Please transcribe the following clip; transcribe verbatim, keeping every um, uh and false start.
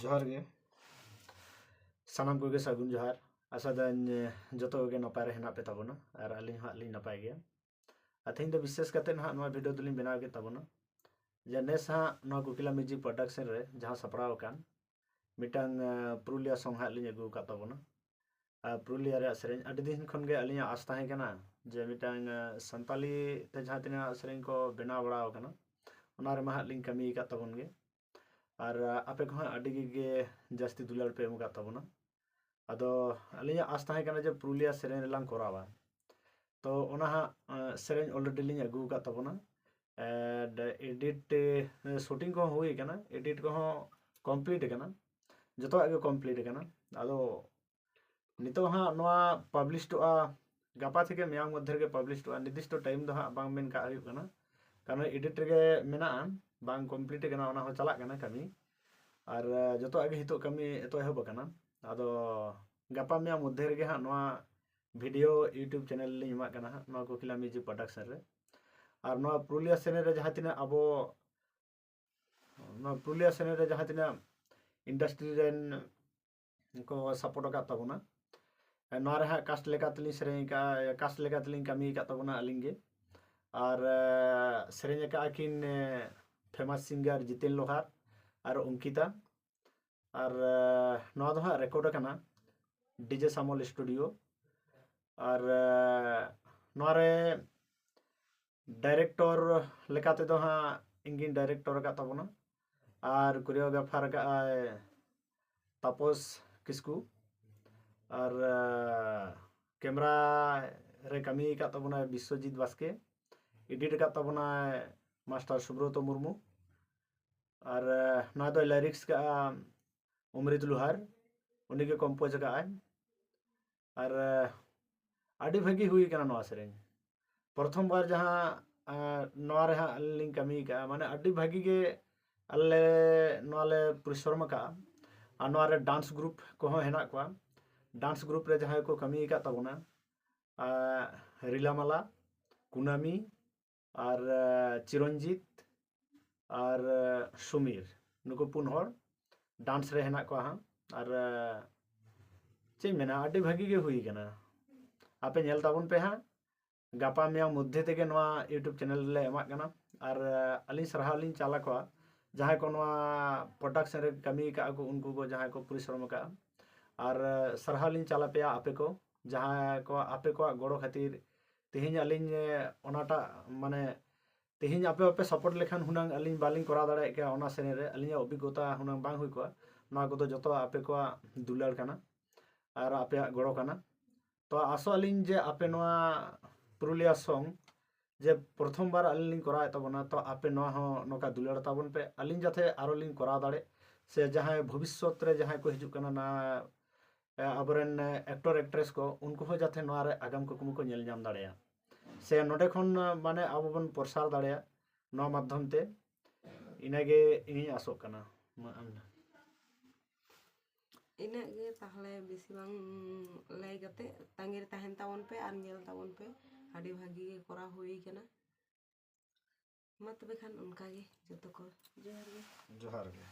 ᱡᱚᱦᱟᱨ ᱜᱮ᱾ ᱥᱟᱱᱟᱢ ᱠᱚᱜᱮ ᱥᱟᱹᱜᱩᱱ ᱡᱚᱦᱟᱨ᱾ ᱟᱥᱟ ᱫᱟᱹᱧ, ᱮ, ᱡᱚᱛᱚ ᱠᱚᱜᱮ ᱱᱟᱯᱟᱭ ᱨᱮ ᱦᱮᱱᱟᱜ ᱯᱮ ᱛᱟᱵᱚᱱᱟ ᱟᱨ ᱟᱹᱞᱤᱧ ᱦᱚᱸ ᱦᱟᱸᱜ ᱞᱤᱧ ᱱᱟᱯᱟᱭ ᱜᱮᱭᱟ᱾ ᱟᱨ ᱛᱮᱦᱮᱧ ᱫᱚ ᱵᱤᱥᱮᱥ ᱠᱟᱛᱮ ᱱᱟᱦᱟᱜ ᱱᱚᱣᱟ ᱵᱷᱤᱰᱤᱭᱳ ᱫᱚᱞᱤᱧ ᱵᱮᱱᱟᱣ ᱠᱮᱫ ᱛᱟᱵᱚᱱᱟ ᱡᱮ ᱱᱮᱥ ᱦᱟᱸᱜ ᱱᱚᱣᱟ ᱠᱩᱠᱤᱞᱟ ᱢᱤᱣᱡᱤᱠ ᱯᱨᱚᱰᱟᱠᱥᱚᱱ ᱨᱮ ᱡᱟᱦᱟᱸ ᱥᱟᱯᱲᱟᱣ ᱟᱠᱟᱱ ᱢᱤᱫᱴᱟᱝ, ᱮ, ᱯᱩᱨᱩᱞᱤᱭᱟ ᱥᱚᱝ ᱦᱟᱸᱜ ᱞᱤᱧ ᱟᱹᱜᱩ ᱟᱠᱟᱫ ᱛᱟᱵᱚᱱᱟ᱾ ᱟᱨ ᱯᱩᱨᱩᱞᱤᱭᱟ ᱨᱮᱭᱟᱜ ᱥᱮᱨᱮᱧ ᱟᱹᱰᱤ ᱫᱤᱱ ᱠᱷᱚᱱ ᱜᱮ ᱟᱹᱞᱤᱧᱟᱜ ᱟᱥ ᱛᱟᱦᱮᱸ ᱠᱟᱱᱟ ᱡᱮ ᱢᱤᱫᱴᱟᱝ, ᱮ, ᱥᱟᱱᱛᱟᱞᱤ ᱛᱮ ᱡᱟᱦᱟᱸ ᱛᱤᱱᱟᱹᱜ ᱥᱮᱨᱮᱧ ᱠᱚ ᱵᱮᱱᱟᱣ ᱵᱟᱲᱟ ᱟᱠᱟᱱᱟ, ᱚᱱᱟ ᱨᱮᱢᱟ ᱦᱟᱸᱜ ᱞᱤᱧ ᱠᱟᱹᱢᱤ ᱟᱠᱟᱫ ᱛᱟᱵᱚᱱ ᱜᱮ᱾ ᱟᱨ, ᱮ, ᱟᱯᱮ ᱠᱚᱦᱚᱸ ᱟᱹᱰᱤ ᱜᱮ ᱡᱟᱹᱥᱛᱤ ᱫᱩᱞᱟᱹᱲ ᱯᱮ ᱮᱢ ᱟᱠᱟᱫ ᱛᱟᱵᱚᱱᱟ᱾ ᱟᱫᱚ ᱟᱹᱞᱤᱧᱟᱜ ᱟᱥ ᱛᱟᱦᱮᱸ ᱠᱟᱱᱟ ᱡᱮ ᱯᱩᱨᱩᱞᱤᱭᱟ ᱥᱮᱨᱮᱧ ᱨᱮᱞᱟᱝ ᱠᱚᱨᱟᱣᱟ᱾ ᱛᱚ ᱚᱱᱟ ᱦᱟᱸᱜ, ᱮ, ᱥᱮᱨᱮᱧ already ᱞᱤᱧ ᱟᱹᱜᱩ ᱟᱠᱟᱫ ᱛᱟᱵᱚᱱᱟ᱾ And edit, ᱮ, shooting ᱠᱚᱦᱚᱸ ᱦᱩᱭ ᱟᱠᱟᱱᱟ, edit ᱠᱚᱦᱚᱸ complete ᱟᱠᱟᱱᱟ, ᱡᱚᱛᱚᱣᱟᱜ ᱜᱮ complete ᱟᱠᱟᱱᱟ᱾ ᱟᱫᱚ ᱱᱤᱛᱚᱜ ᱦᱟᱸᱜ ᱱᱚᱣᱟ ᱯᱟᱵᱽᱞᱤᱥᱴᱚᱜᱼᱟ, ᱜᱟᱯᱟ ᱛᱷᱮᱠᱮ ᱢᱮᱭᱟᱝ ᱢᱚᱫᱽᱫᱷᱮ ᱨᱮᱜᱮ ᱯᱟᱵᱽᱞᱤᱥᱴᱚᱜᱼᱟ, ᱱᱤᱨᱫᱤᱥᱴᱚ ᱴᱟᱭᱤᱢ ᱫᱚ ᱦᱟᱸᱜ ᱵᱟᱝ ᱢᱮᱱ ᱠᱟᱜ ᱦᱩᱭᱩᱜ ᱠᱟᱱᱟ, ᱠᱟᱨᱚᱱ edit ᱨᱮᱜᱮ ᱢᱮᱱᱟᱜᱼᱟ, ᱵᱟᱝ complete ᱟᱠᱟᱱᱟ, ᱚᱱᱟ ᱦᱚᱸ ᱪᱟᱞᱟᱜ ᱠᱟᱱᱟ ᱠᱟᱹᱢᱤ᱾ ᱟᱨ, ᱮ, ᱡᱚᱛᱚᱣᱟᱜ ᱜᱮ ᱱᱤᱛᱚᱜ ᱠᱟᱹᱢᱤ ᱮᱛᱚᱦᱚᱵ ᱟᱠᱟᱱᱟ᱾ ᱟᱫᱚ ᱜᱟᱯᱟ ᱢᱮᱭᱟᱝ ᱢᱚᱫᱽᱫᱷᱮ ᱨᱮᱜᱮ ᱦᱟᱸᱜ ᱱᱚᱣᱟ ᱵᱷᱤᱰᱤᱭᱳ YouTube ᱪᱮᱱᱮᱞ ᱞᱤᱧ ᱮᱢᱟᱜ ᱠᱟᱱᱟ ᱦᱟᱸᱜ, ᱱᱚᱣᱟ ᱠᱩᱠᱤᱞᱟ ᱢᱤᱣᱡᱤᱠ ᱯᱨᱚᱰᱟᱠᱥᱚᱱ ᱨᱮ᱾ ᱟᱨ ᱱᱚᱣᱟ ᱯᱩᱨᱩᱞᱤᱭᱟ ᱥᱮᱱᱮᱞ ᱨᱮ ᱡᱟᱦᱟᱸ ᱛᱤᱱᱟᱹᱜ ᱟᱵᱚ, ᱱᱚᱣᱟ ᱯᱩᱨᱩᱞᱤᱭᱟ ᱥᱮᱱᱮᱞ ᱨᱮ ᱡᱟᱦᱟᱸ ᱛᱤᱱᱟᱹᱜ ᱤᱱᱰᱟᱥᱴᱨᱤ ᱨᱮᱱ ᱠᱚ ᱥᱟᱯᱳᱨᱴ ᱟᱠᱟᱫ ᱛᱟᱵᱚᱱᱟ, ᱱᱚᱣᱟ ᱨᱮ ᱦᱟᱸᱜ ᱠᱟᱥᱴ ᱞᱮᱠᱟ ᱛᱮᱞᱤᱧ ᱥᱮᱨᱮᱧ ᱟᱠᱟᱫᱼᱟ, ᱠᱟᱥᱴ ᱞᱮᱠᱟ ᱛᱮᱞᱤᱧ ᱠᱟᱹᱢᱤ ᱟᱠᱟᱫ ᱛᱟᱵᱚᱱᱟ ᱟᱹᱞᱤᱧ ᱜᱮ᱾ ᱟᱨ, ᱮ, ᱥᱮᱨᱮᱧ ᱟᱠᱟᱫᱼᱟ ᱠᱤᱱ, ᱮ, ᱯᱷᱮᱢᱟᱥ ᱥᱤᱝᱜᱟᱨ ᱡᱤᱛᱮᱱ ᱞᱳᱦᱟᱨ ᱟᱨ ᱚᱝᱠᱤᱛᱟ᱾ ᱟᱨ, ᱮ, ᱱᱚᱣᱟ ᱫᱚ ᱦᱟᱸᱜ ᱨᱮᱠᱚᱨᱰ ᱟᱠᱟᱱᱟ ᱰᱤᱡᱮ ᱥᱟᱢᱚᱞ ᱥᱴᱩᱰᱤᱭᱳ᱾ ᱟᱨ, ᱮ, ᱱᱚᱣᱟ ᱨᱮ ᱰᱟᱭᱨᱮᱠᱴᱚᱨ ᱞᱮᱠᱟ ᱛᱮᱫᱚ ᱦᱟᱸᱜ ᱤᱧᱜᱤᱧ ᱰᱟᱭᱨᱮᱠᱴᱚᱨ ᱟᱠᱟᱫ ᱛᱟᱵᱚᱱᱟ, ᱟᱨ ᱠᱳᱨᱤᱭᱳᱜᱨᱟᱯᱷᱟᱨ ᱟᱠᱟᱫ ᱟᱭ ᱛᱟᱯᱚᱥ ᱠᱤᱥᱠᱩ, ᱟᱨ, ᱮ, ᱠᱮᱢᱨᱟ ᱨᱮ ᱠᱟᱹᱢᱤ ᱟᱠᱟᱫ ᱛᱟᱵᱚᱱᱟᱭ ᱵᱤᱥᱥᱚᱡᱤᱛ ᱵᱟᱥᱠᱮ, ᱮᱰᱤᱴ ᱟᱠᱟᱫ ᱛᱟᱵᱚᱱᱟᱭ ᱢᱟᱥᱴᱟᱨ ᱥᱩᱵᱨᱚᱛᱚ ᱢᱩᱨᱢᱩ, ᱟᱨ, ᱮ, ᱱᱚᱣᱟ ᱫᱚᱭ ᱞᱟᱭᱨᱤᱠᱥ ᱟᱠᱟᱫᱼᱟ ᱚᱢᱨᱤᱛ ᱞᱳᱦᱟᱨ, ᱩᱱᱤᱜᱮ ᱠᱚᱢᱯᱳᱡᱽ ᱟᱠᱟᱫᱼᱟᱭ᱾ ᱟᱨ, ᱮ, ᱟᱹᱰᱤ ᱵᱷᱟᱹᱜᱤ ᱦᱩᱭ ᱟᱠᱟᱱᱟ ᱱᱚᱣᱟ ᱥᱮᱨᱮᱧ᱾ ᱯᱨᱚᱛᱷᱚᱢ ᱵᱟᱨ ᱡᱟᱦᱟᱸ, ᱮ, ᱱᱚᱣᱟ ᱨᱮ ᱦᱟᱸᱜ ᱟᱹᱞᱤᱧ ᱞᱤᱧ ᱠᱟᱹᱢᱤ ᱟᱠᱟᱫᱼᱟ, ᱢᱟᱱᱮ ᱟᱹᱰᱤ ᱵᱷᱟᱹᱜᱤ ᱜᱮ ᱟᱞᱮ ᱱᱚᱣᱟ ᱞᱮ ᱯᱚᱨᱤᱥᱨᱚᱢ ᱟᱠᱟᱫᱼᱟ᱾ ᱟᱨ ᱱᱚᱣᱟ ᱨᱮ ᱰᱟᱱᱥ ᱜᱨᱩᱯ ᱠᱚᱦᱚᱸ ᱦᱮᱱᱟᱜ ᱠᱚᱣᱟ᱾ ᱰᱟᱱᱥ ᱜᱨᱩᱯ ᱨᱮ ᱡᱟᱦᱟᱸᱭ ᱠᱚ ᱠᱟᱹᱢᱤ ᱟᱠᱟᱫ ᱛᱟᱵᱚᱱᱟ, ᱮ, ᱨᱤᱞᱟᱢᱟᱞᱟ, ᱠᱩᱱᱟᱢᱤ, ᱟᱨ, ᱮ, ᱪᱤᱨᱚᱧᱡᱤᱛ, ᱟᱨ, ᱮ, ᱥᱩᱢᱤᱨ, ᱱᱩᱠᱩ ᱯᱩᱱ ᱦᱚᱲ᱾ ᱰᱟᱱᱥ ᱨᱮ ᱦᱮᱱᱟᱜ ᱠᱚᱣᱟ ᱦᱟᱸᱜ᱾ ᱟᱨ ᱪᱮᱫ ᱤᱧ ᱢᱮᱱᱟ, ᱟᱹᱰᱤ ᱵᱷᱟᱹᱜᱤ ᱜᱮ ᱦᱩᱭ ᱠᱟᱱᱟ᱾ ᱟᱯᱮ ᱧᱮᱞ ᱛᱟᱵᱚᱱ ᱯᱮ ᱦᱟᱸᱜ, ᱜᱟᱯᱟ ᱢᱮᱭᱟᱝ ᱢᱚᱫᱽᱫᱷᱮ ᱛᱮᱜᱮ ᱱᱚᱣᱟ YouTube ᱪᱮᱱᱮᱞ ᱨᱮᱞᱮ ᱮᱢᱟᱜ ᱠᱟᱱᱟ᱾ ᱟᱨ ᱟᱹᱞᱤᱧ ᱥᱟᱨᱦᱟᱣ ᱞᱤᱧ ᱪᱟᱞ ᱟᱠᱚᱣᱟ ᱡᱟᱦᱟᱸᱭ ᱠᱚ ᱱᱚᱣᱟ ᱯᱨᱚᱰᱟᱠᱥᱚᱱ ᱨᱮ ᱠᱟᱹᱢᱤ ᱟᱠᱟᱫᱼᱟ ᱠᱚ, ᱩᱱᱠᱩ ᱠᱚ ᱡᱟᱦᱟᱸᱭ ᱠᱚ ᱯᱚᱨᱤᱥᱨᱚᱢ ᱟᱠᱟᱫᱼᱟ᱾ ᱟᱨ ᱥᱟᱨᱦᱟᱣ ᱞᱤᱧ ᱪᱟᱞ ᱟᱯᱮᱭᱟ ᱟᱯᱮ ᱠᱚ, ᱡᱟᱦᱟᱸ ᱠᱚ ᱟᱯᱮ ᱠᱚᱣᱟᱜ ᱜᱚᱲᱚ ᱠᱷᱟᱹᱛᱤᱨ ᱛᱮᱦᱮᱧ ᱟᱹᱞᱤᱧ ᱚᱱᱟᱴᱟᱜ ᱢᱟᱱᱮ ᱛᱮᱦᱮᱧ ᱟᱯᱮ ᱵᱟᱯᱮ ᱥᱟᱯᱳᱨᱴ ᱞᱮᱠᱷᱟᱱ ᱦᱩᱱᱟᱹᱝ ᱟᱹᱞᱤᱧ ᱵᱟᱹᱞᱤᱧ ᱠᱚᱨᱟᱣ ᱫᱟᱲᱮᱭᱟᱜ ᱠᱮᱭᱟ ᱚᱱᱟ ᱥᱮᱨᱮᱧ ᱨᱮ, ᱟᱹᱞᱤᱧᱟᱜ ᱚᱵᱷᱤᱜᱽᱜᱚᱛᱟ ᱦᱩᱱᱟᱹᱝ ᱵᱟᱝ ᱦᱩᱭ ᱠᱚᱜᱼᱟ᱾ ᱱᱚᱣᱟ ᱠᱚᱫᱚ ᱡᱚᱛᱚ ᱟᱯᱮ ᱠᱚᱣᱟᱜ ᱫᱩᱞᱟᱹᱲ ᱠᱟᱱᱟ ᱟᱨ ᱟᱯᱮᱭᱟᱜ ᱜᱚᱲᱚ ᱠᱟᱱᱟ᱾ ᱛᱚ ᱟᱥᱚᱜ ᱟᱹᱞᱤᱧ ᱡᱮ ᱟᱯᱮ ᱱᱚᱣᱟ ᱯᱩᱨᱩᱞᱤᱭᱟ ᱥᱚᱝ ᱡᱮ ᱯᱨᱚᱛᱷᱚᱢ ᱵᱟᱨ ᱟᱹᱞᱤᱧ ᱞᱤᱧ ᱠᱚᱨᱟᱣᱮᱫ ᱛᱟᱵᱚᱱᱟ, ᱛᱚ ᱟᱯᱮ ᱱᱚᱣᱟ ᱦᱚᱸ ᱱᱚᱝᱠᱟ ᱫᱩᱞᱟᱹᱲ ᱛᱟᱵᱚᱱ ᱯᱮ, ᱟᱹᱞᱤᱧ ᱡᱟᱛᱮ ᱟᱨᱚ ᱞᱤᱧ ᱠᱚᱨᱟᱣ ᱫᱟᱲᱮᱜ, ᱥᱮ ᱡᱟᱦᱟᱸᱭ ᱵᱷᱚᱵᱤᱥᱥᱚᱛ ᱨᱮ ᱡᱟᱦᱟᱸᱭ ᱠᱚ ᱦᱤᱡᱩᱜ ᱠᱟᱱᱟ ᱱᱟ ᱮ, ᱟᱵᱚᱨᱮᱱ ᱮᱠᱴᱚᱨ ᱮᱠᱴᱨᱮᱥ ᱠᱚ, ᱩᱱᱠᱩ ᱦᱚᱸ ᱡᱟᱛᱮ ᱱᱚᱣᱟ ᱨᱮ ᱟᱜᱟᱢ ᱠᱩᱠᱢᱩ ᱠᱚ ᱧᱮᱞ ᱧᱟᱢ ᱫᱟᱲᱮᱭᱟᱜ, ᱥᱮ ᱱᱚᱰᱮ ᱠᱷᱚᱱ ᱢᱟᱱᱮ ᱟᱵᱚ ᱵᱚᱱ ᱯᱨᱚᱥᱟᱨ ᱫᱟᱲᱮᱭᱟᱜ ᱱᱚᱣᱟ ᱢᱟᱫᱽᱫᱷᱚᱢ ᱛᱮ, ᱤᱱᱟᱹᱜᱮ ᱤᱧᱤᱧ ᱟᱥᱚᱜ ᱠᱟᱱᱟ᱾ ᱢᱟ ᱟᱢ ᱫᱚ᱾ ᱤᱱᱟᱹᱜ ᱜᱮ ᱛᱟᱦᱞᱮ, ᱵᱮᱥᱤ ᱵᱟᱝ ᱞᱟᱹᱭ ᱠᱟᱛᱮ, ᱛᱟᱺᱜᱤ ᱨᱮ ᱛᱟᱦᱮᱱ ᱛᱟᱵᱚᱱ ᱯᱮ ᱟᱨ ᱧᱮᱞ ᱛᱟᱵᱚᱱ ᱯᱮ᱾ ᱟᱹᱰᱤ ᱵᱷᱟᱹᱜᱤ ᱜᱮ ᱠᱚᱨᱟᱣ ᱦᱩᱭ ᱠᱟᱱᱟ᱾ ᱢᱟ ᱛᱚᱵᱮ ᱠᱷᱟᱱ ᱚᱱᱠᱟ ᱜᱮ ᱡᱚᱛᱚ ᱠᱚ ᱡᱚᱦᱟᱨ ᱜᱮ᱾ ᱡᱚᱦᱟᱨ ᱜᱮ᱾